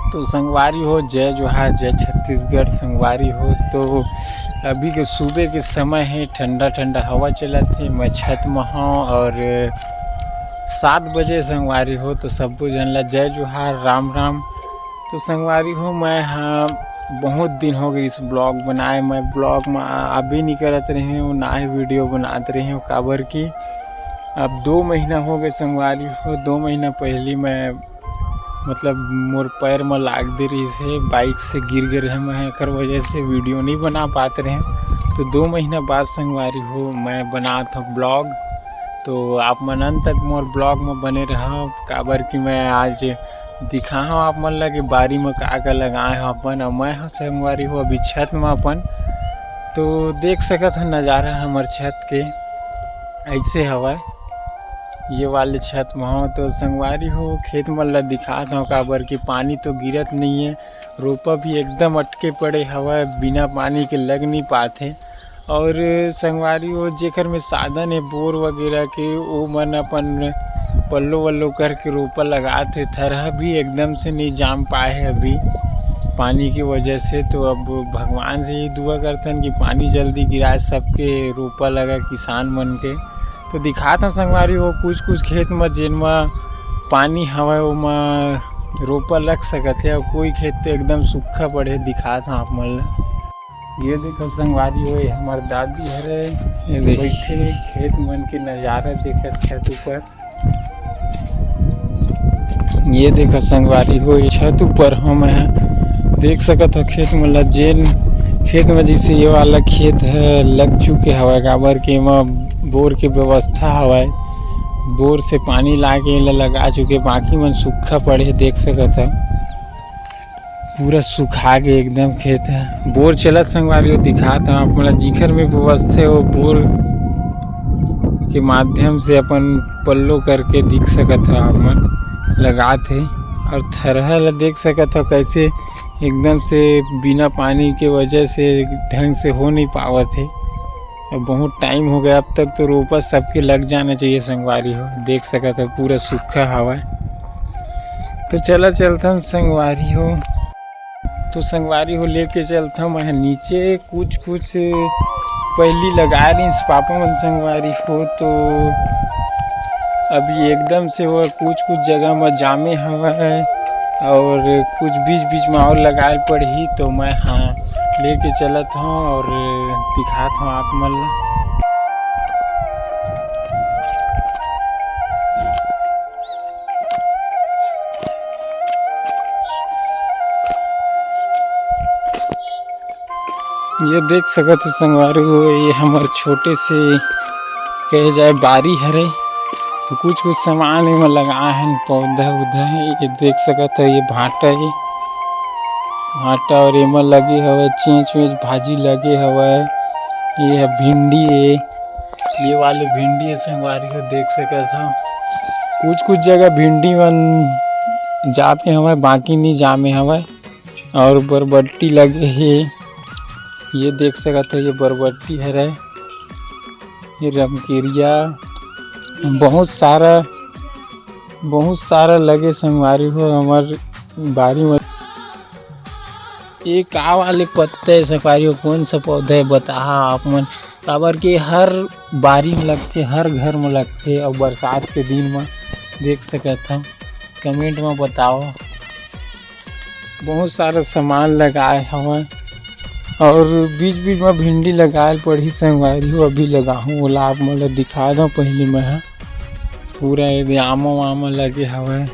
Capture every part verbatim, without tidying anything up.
तो संगवारी हो, जय जोहार, जय छत्तीसगढ़। संगवारी हो, तो अभी के सुबह के समय हे, ठंडा ठंडा हवा चलत हे। मैं छत म हव और सात बजे, संगवारी हो, तो सब्बो झन ला जय जोहार, राम राम। तो संगवारी हो, मैं ह बहुत दिन हो गइस vlog बनाए, मैं vlog म आबे नइ करत रहेंव, ना ही video बनात रहेंव, काबर कि अब दो महीना हो गए संगवारी हो। दो महीना पहिली मैं, मतलब, मोर पैर म लाग दे रहिस हे, bike से गिर गे रहेंव मैं, एकर वजह से video नइ बना पात रहेंव। तो दो महीना बाद संगवारी हो मैं बनात हव vlog। तो आप मन अंत तक मोर vlog म बने रहव, काबर कि मैं आज दिखाहूँ आप मन ला कि बारी म का का लगाए हव अपन। अउ मैं ह संगवारी हो अभी छत म अपन, तो देख सकत ह नज़ारा हमर छत के अइसे हवय। ये वाले छत म हव तो संगवारी हो खेत मन ला दिखात हव, काबर कि पानी तो गिरत नइये, रोपा भी एकदम अटके पड़े हवय, बिना पानी के लग नइ पात हे। और संगवारी हो, जेकर में साधन हे बोर वगैरह के, ओ मन अपन पल्लो वल्लो करके रोपा लगात हे। थरहा भी एकदम से नइ जाम पाए हे अभी पानी के वजह से। तो अब भगवान से यही दुआ करथन कि पानी जल्दी गिराए, सबके रोपा लगा किसान मन के। तो दिखात हव संगवारी हो, कुछ कुछ खेत म जेन म पानी हवय, ओमा रोपा लग सकत हे, अउ कोई खेत तो एकदम सूखा पड़े हे। दिखात हव आप मन ला। ये देखो संगवारी हो, ये हमर दादी हरे, ये देख। बइठे खेत मन के नजारा देखत छत ऊपर। ये देखो संगवारी हो, ये छत ऊपर हम हैं, देख सकत हो खेत मन ला। जेन खेत में जैसे ये वाला खेत है लग चुके हवय, काबर के एमा बोर के व्यवस्था हवय, बोर से पानी ला के एला लगा चुके, बाकी मन सूखा पड़े हे, देख सकत हो। पूरा सुखा गे एकदम खेत ह। बोर चलत संगवारी हो, दिखात हव आप मन ला, जिखर में व्यवस्था हे, वो बोर के माध्यम से अपन पल्लो करके दिख सकत हव आप मन, लगात हे। और थरहा ला देख सकत हव, कैसे एकदम से बिना पानी के वजह से ढंग से हो नहीं पावत हे। अब बहुत टाइम हो गया, अब तक तो रोपा सबके लग जाना चाहिए संगवारी हो। देख सकत हो पूरा सूखा हवय। तो चला चलथन संगवारी हो, तो संगवारी हो लेके चलथन मैं नीचे। कुछ कुछ पहली लगा रही पापा मन संगवारी हो, तो अभी एकदम से वो कुछ कुछ जगह में जामे हवय और कुछ बीच बीच में और लगाए पड़ही, तो मैं हाँ लेके चलत हूँ और दिखात हूँ आप मन ला। ये देख सकत हो संगवारी हो, ये हमर छोटे से कहे जाए बारी हरे। तो कुछ कुछ सामान एमा लगाए हन, पौधा उधा है। ये देख सकत हो, ये भाटा है, भाटा और एमा लगे हवय चेंच वेंच, भाजी लगे हवय। ये है भिंडी है, ये वाले भिंडी है संगवारी हो, देख सकत हो। कुछ कुछ जगह भिंडी मन जामे हवय, बाकी नहीं जामे हवय। और बरबट्टी लगे हे, ये देख सकत हो, ये बरबट्टी हरे, ये रमकेरिया, बहुत सारा, बहुत सारा लगे संगवारी हो हमर बारी में। ये का वाले पत्ता है संगवारी हो, कौन सा पौधा है बताहा आप मन, काबर के हर बारी में लगथे, हर घर में लगथे, और बरसात के दिन में देख सकत हो, comment में बताओ। बहुत सारा सामान लगाए हवय और बीच बीच में भिंडी लगाए ल पड़ही संगवारी हो, अभी लगाहूँ, ओला आप मन ल दिखा दो। पहले मैं ह पूरा ये आमा वामा लगे हवय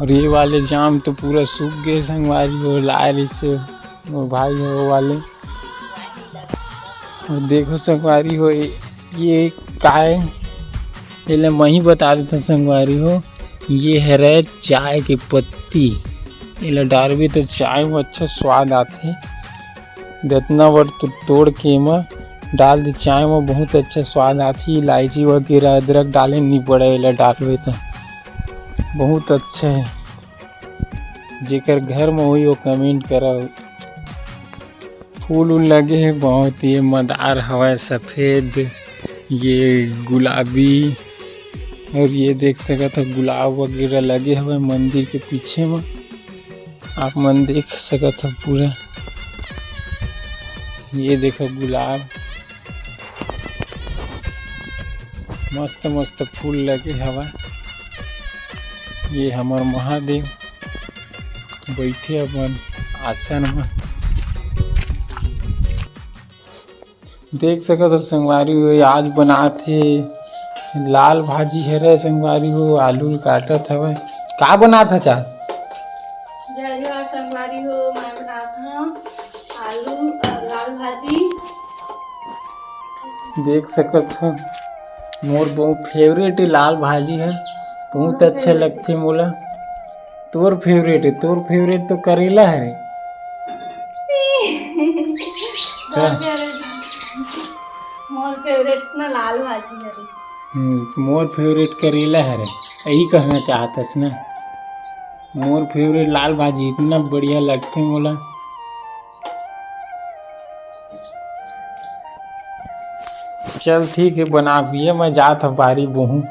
और ये वाले जाम तो पूरा सूख गए संगवारी हो, लाए रहिसे मोर भाई हो वो वाले। और देखो संगवारी हो, ये, ये काय, एला मैं ही बता देता संगवारी हो, ये हरे चाय के पत्ती। एला डालबे तो चाय में अच्छा स्वाद आथे। जतना बार तू तोड़ के एमा डाल दे चाय में, बहुत अच्छा स्वाद आथे। इलायची वगैरह अदरक डाले नहीं पड़े, एला डालबे तो बहुत अच्छा है। जेकर घर में होई वो comment करा। फूल उल लगे हे बहुत, ये मदार हवय सफेद, ये गुलाबी, और ये देख सकत हो गुलाब वगैरह लगे हवय मंदिर के पीछे में। आप मन देख सकत हो पूरा, ये देखो गुलाब, मस्त मस्त फूल लगे हवा। ये हमर महादेव बैठे अपन आसन म। देख सकत हो संगवारी हो, आज बनात हे लाल भाजी हरे संगवारी हो, आलू काटत हवय। का बनात हे चाचा? जय जोहार संगवारी हो, मैं बनात हूँ आलू और लाल भाजी। देख सकत हो, मोर बहुत फेवरेट लाल भाजी है, बहुत अच्छा लगथे मोला। तोर फेवरेट है, तोर फेवरेट तो करेला हरे। का? मोर फेवरेट ना लाल भाजी हरे। हम्म, मोर फेवरेट करेला हरे, यही कहना चाहतस ना। मोर फेवरेट लाल भाजी इतना बढ़िया लगथे मोला। चल ठीक है, बना दिए, मैं जात हूँ बारी बोहूँ।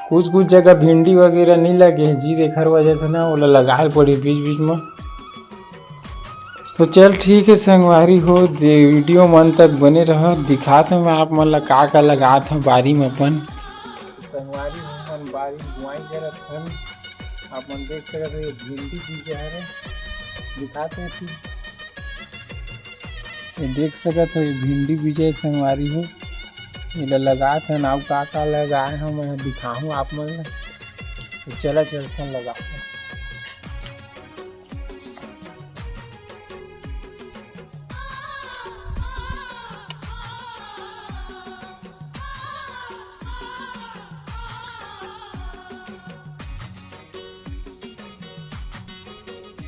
कुछ कुछ जगह भिंडी वगैरह नहीं लगे है जी, एखर वजह से ना ओला लगाए पड़ी बीच बीच में। तो चल ठीक है संगवारी हो, दे वीडियो मन तक बने रह, दिखात हूँ मैं आप मन ला का का लगात हूँ बारी में अपन। संगवारी हो, मन बारी बुआई करत हन, आप मन देख सकत हो ये भिंडी बीजा हरे, दिखात हूँ फिर। ये देख सकत हो, ये भिंडी बीजे संगवारी हो, एला लगात हन। अउ का का लगाए हन, मैं दिखाहूँ आप मन ला। तो चला चलथन लगाथन।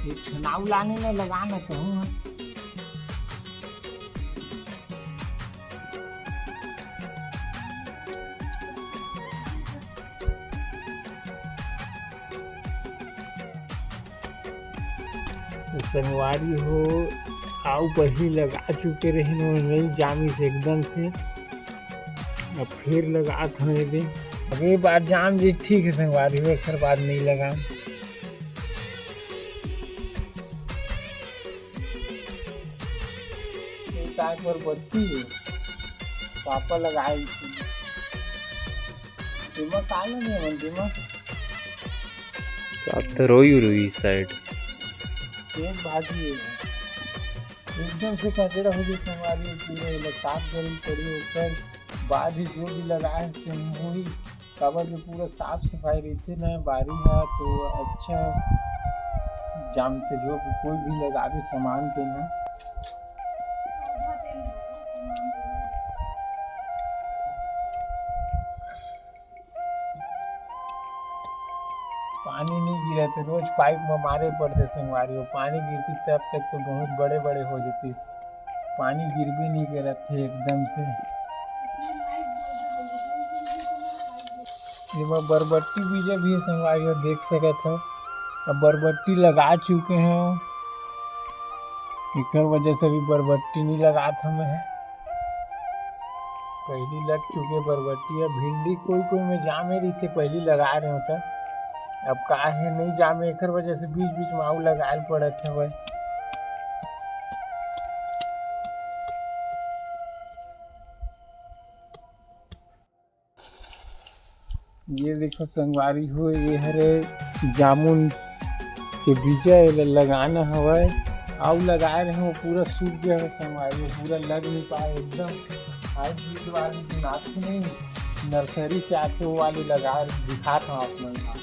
एक ठन अउ लाने में लगाना चाहूँ। तो संगवारी हो, अउ पहिली लगा चुके रहिन, वो नहीं जामिस एकदम से। अब फिर लगात हन एदे। अब ये बार जाम जी ठीक है संगवारी हो, एकर बाद नहीं लगाम। ये का बरबट्टी है? पापा लगाए थे। दिमाग काला नहीं है, दिमाग। आप तो रोई रोई साइड। एक भाजी है। एकदम से कचरा हो गई संगवारी, पूरा ये लोग साफ करे पड़ी, ओकर बाद ही जो भी लगाए से वही काबर के पूरा साफ सफाई रहिथे ना बारी हा, तो अच्छा जामथे जो कि कोई भी लगावे सामान के ना। पानी नहीं गिरा तो रोज पाइप में मारे पड़ते संगवारी हो, पानी गिरती तब तक तो बहुत बड़े बड़े हो जाती, पानी गिरबे नहीं करत थे एकदम से। एमा बरबट्टी बीजा भी हे संगवारी हो, देख सकत हो। अब बरबट्टी लगा चुके हैं, एकर वजह से भी बरबट्टी नहीं लगात हमें। पहली लग चुके बरबट्टी, अब भिंडी कोई कोई में जामे रही से पहली लगा रहे होता, अब का है नहीं जामे, एकर वजह से बीच बीच में आऊ लगाए पड़त हवय। ये देखो संगवारी हो, ये हरे जामुन के बीजा, एला लगाना हवय। आऊ लगाए रहे हो, पूरा सूख गया है संगवारी हो, पूरा लग नहीं पाए एकदम। हाइब्रिड वाली जो आथे नहीं, नर्सरी से आथे, वो वाली लगा दिखात हूँ आप मन ला।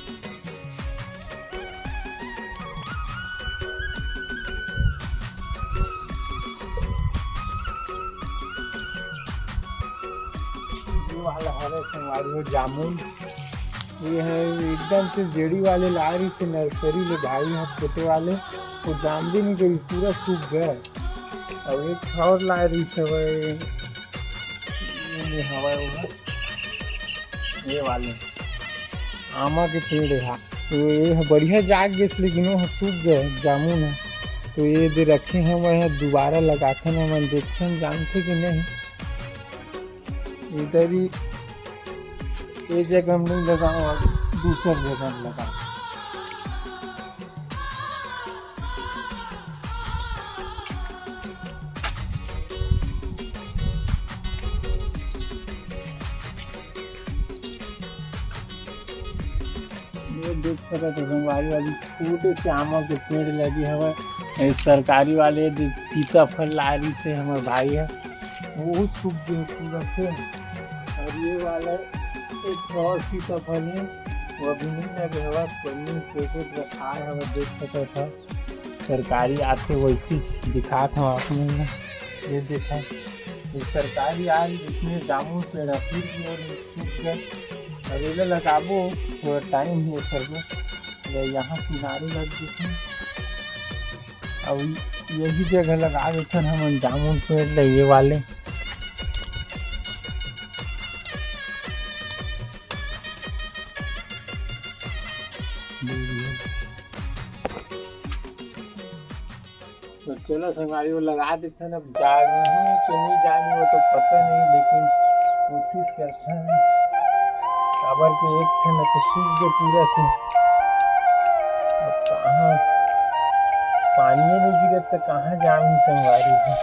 ये वाला हरे संगवारी हो जामुन, ये है एकदम से जेड़ी वाले ला रही से नर्सरी ले भाई, हम छोटे वाले, वो जाम भी नहीं गई, पूरा सूख गया। अब एक और ला रही से भाई, ये हवा है वो, ये वाले आमा के पेड़ है। तो ये ह बढ़िया जाग गइस, लेकिन वो ह सूख गए जामुन ह। तो ये दे रखे हैं, मैं ह दोबारा लगाथन, हमन देखथन जानथे कि नहीं। इधर ही ये जगह हम नहीं लगाओ, दूसर जगह हम लगाओ। देख सकत हो संगवारी, अभी छोटे से आमा के पेड़ लगे हवय। ए, सरकारी वाले दे सीताफल लारी से हमर भाई ह, वो सूख गए पूरा से। और ये वाला एक और सीताफल है, वो अभी नहीं लगे हवय, पन्नी छोटे रखाए हवय, देख सकत हो। सरकारी आथे वैसे दिखात हूँ आप मन ला। ये देखा, ये सरकारी आय, इसमें जामुन पेड़ है, फिर भी और सूख गए। और ये लगाबो, थोड़ा टाइम है फिर में। ये यहाँ किनारे लग देथे। अब यही जगह लगा देथन हमन जामुन पेड़ ले, ये वाले। तो चलो संगवारी, वो लगा देथन। अब जामी कि नहीं जामी, वो तो पता नहीं, लेकिन कोशिश करथन। काबर के एक ठन तो सूख गए पूरा से। अब कहाँ पानी नहीं गिरत तो कहाँ जामी संगवारी हो।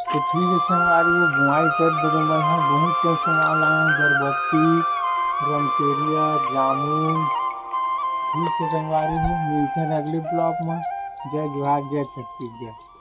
तो ठीक है संगवारी हो, बुआई कर देबे मैं ह। बहुत कन समान लाए हैं, बरबट्टी, रमकेरिया, जामुन। ठीक है संगवारी हो, मिलते हैं अगले ब्लॉग में। जय जोहार, जय छत्तीसगढ़।